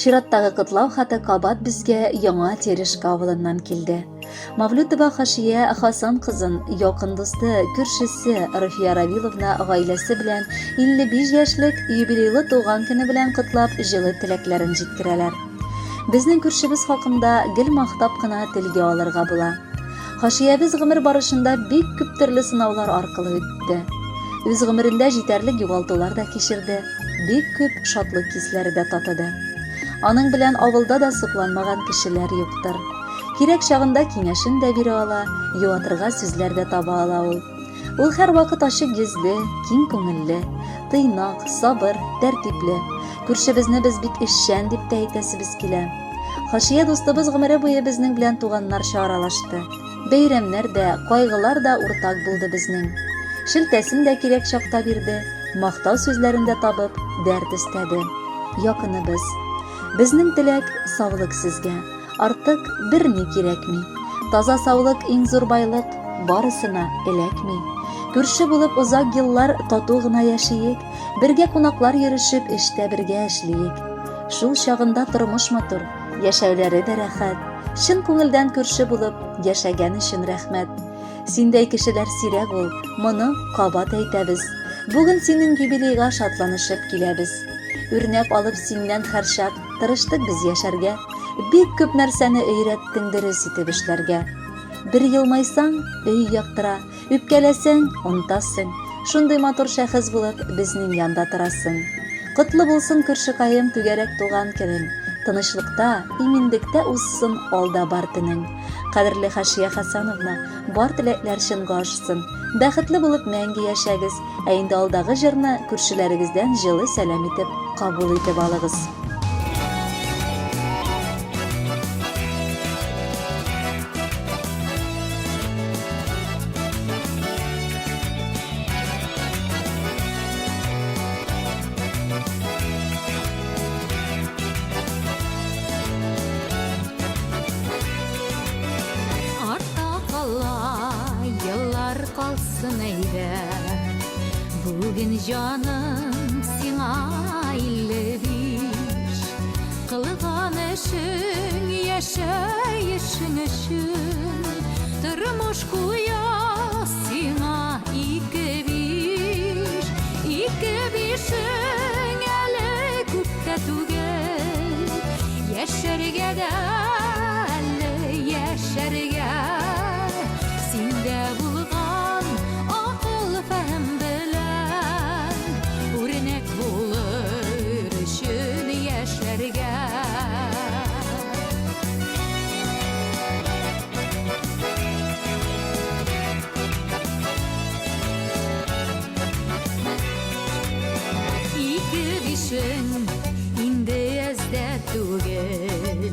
Чираттагы котлау хаты кабат безгә Яңа Терешка авылыннан килде. Мавлютова Хашия Хасан кызын якын дусты, күршесе Руфия Равиловна гаиләсе белән 55 яшьлек юбилейлы туган көне белән котлап, җылы теләкләрен җиткерәләр. Безнең күршебез хакында гел мактап кына телгә алырга була. Хашиябез гомер барышында бик күп төрле сынаулар аркылы үтте. Үз гомерендә җитәрлек югалтулар да кичерде, бик күп шатлык хисләре дә татыды. Аның белән авылда да сокланмаган кешеләр юктыр. Кирәк чагында киңәшен дә бирә ала, юатырга сүзләр дә таба ала ул. Ул һәрвакыт ачык йөзле, киң күңелле, тыйнак, сабыр, тәртипле. Күршебезне без бик эшчән дип тә әйтәсебез килә. Хашия дустыбыз гомере буе безнең белән туганнарча аралашты. Бәйрәмнәр дә, кайгылар да уртак булды безнең. Шелтәсен дә кирәк чакта бирде, мактау сүзләрен дә табып, дәрт өстәде. Якыныбыз. Безнең теләк, саулык сезгә. Артык берни кирәкми. Таза саулык иң зур байлык, барысына эләкми. Күрше булып озак еллар тату гына яшиек, бергә кунаклар йөрешеп, эштә бергә эшлиек. Шул чагында тормыш матур, яшәүләре дә рәхәт. Чын күңелдән күрше булып яшәгән өчен рәхмәт. Синдәй кешеләр сирәк ул, моны кабат әйтәбез. Бүген синең юбилейга шатланышып киләбез. Үрнәк алып синнән һәрчак тырыштык без яшәргә. Бик күп нәрсәне өйрәттең дөрес итеп эшләргә. Бер елмайсаң, өй яктыра, Үпкәләсәң, онытасың. Шундый матур шәхес булып, безнең янда торасың. Котлы булсын, күршекаем, түгәрәк туган көнең. Тынычлыкта, иминлектә узсын алда бар төнең. Кадерле Хашия Хасановна, бар теләкләр чынга ашсын. Бәхетле булып мәңге яшәгез. Ә инде алдагы җырны күршеләрегездән җылы сәлам итеп кабул итеп алыгыз. Артта кала еллар калсын әйдә. Бүген җаным сиңа 55. Кылган эшең, яшәешең өчен Тормыш куя сиңа ике биш. Ике бишең әле күп тә түгел. Яшәргә дә әле яшәргә. Синдә булган акыл фәһем белән Үрнәк булыр өчен яшьләргә. Ике бишең инде әз дә түгел,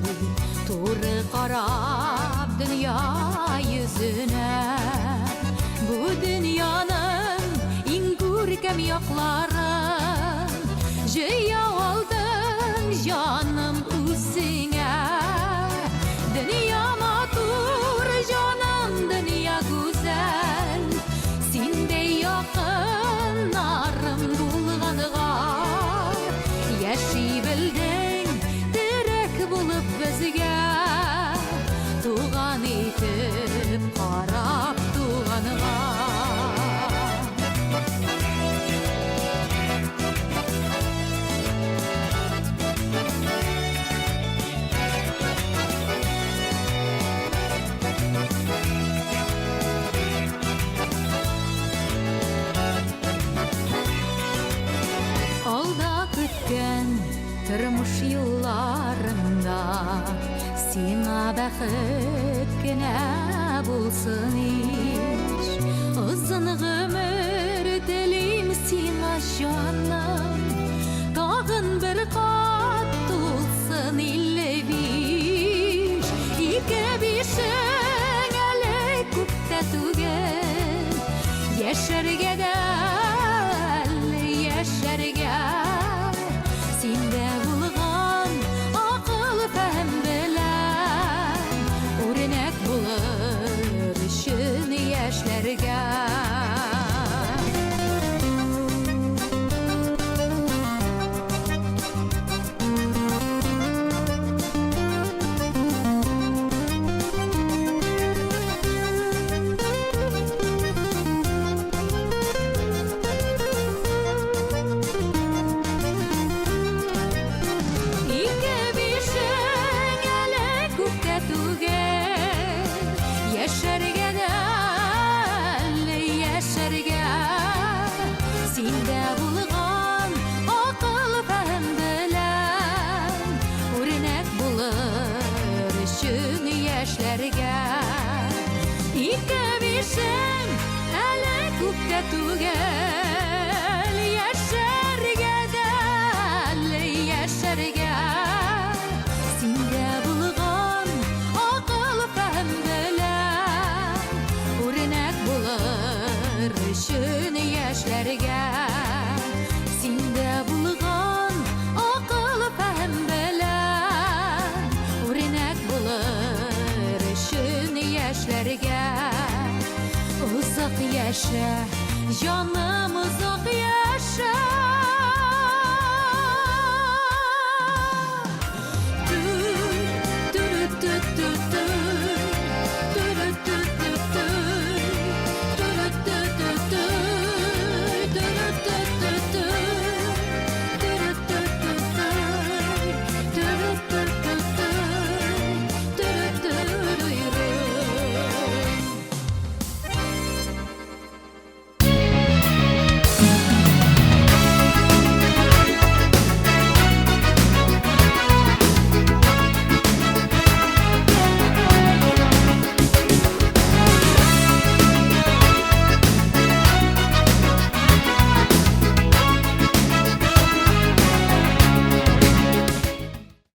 Туры карап дөнья йөзенә. Бу дөньяның иң күркәм якларын Җыя алдың, җаным, үзеңә. Дөнья матур, җаным, дөнья гүзәл. Синдәй якыннарым булганга. Яши белдең, терәк булып безгә. Туган итеп карап туганга. Алда көткән тормыш юлларында сиңа бәхет кенә булсын ич. Озын гомер телим сиңа, җаным, тагын бер кат тулсын 55. Ике бишең әле күп тә түгел, яшәргә дә әле яшәргә. Синдә булган акыл фәһем белән үрнәк булыр өчен яшьләргә. түгел, яшәргә дә әле яшәргә. Синдә булган акыл фәһем белән үрнәк булыр өчен яшьләргә. Синдә булган акыл фәһем белән үрнәк булыр өчен яшьләргә. Озак яшә, җаным, озак яшә.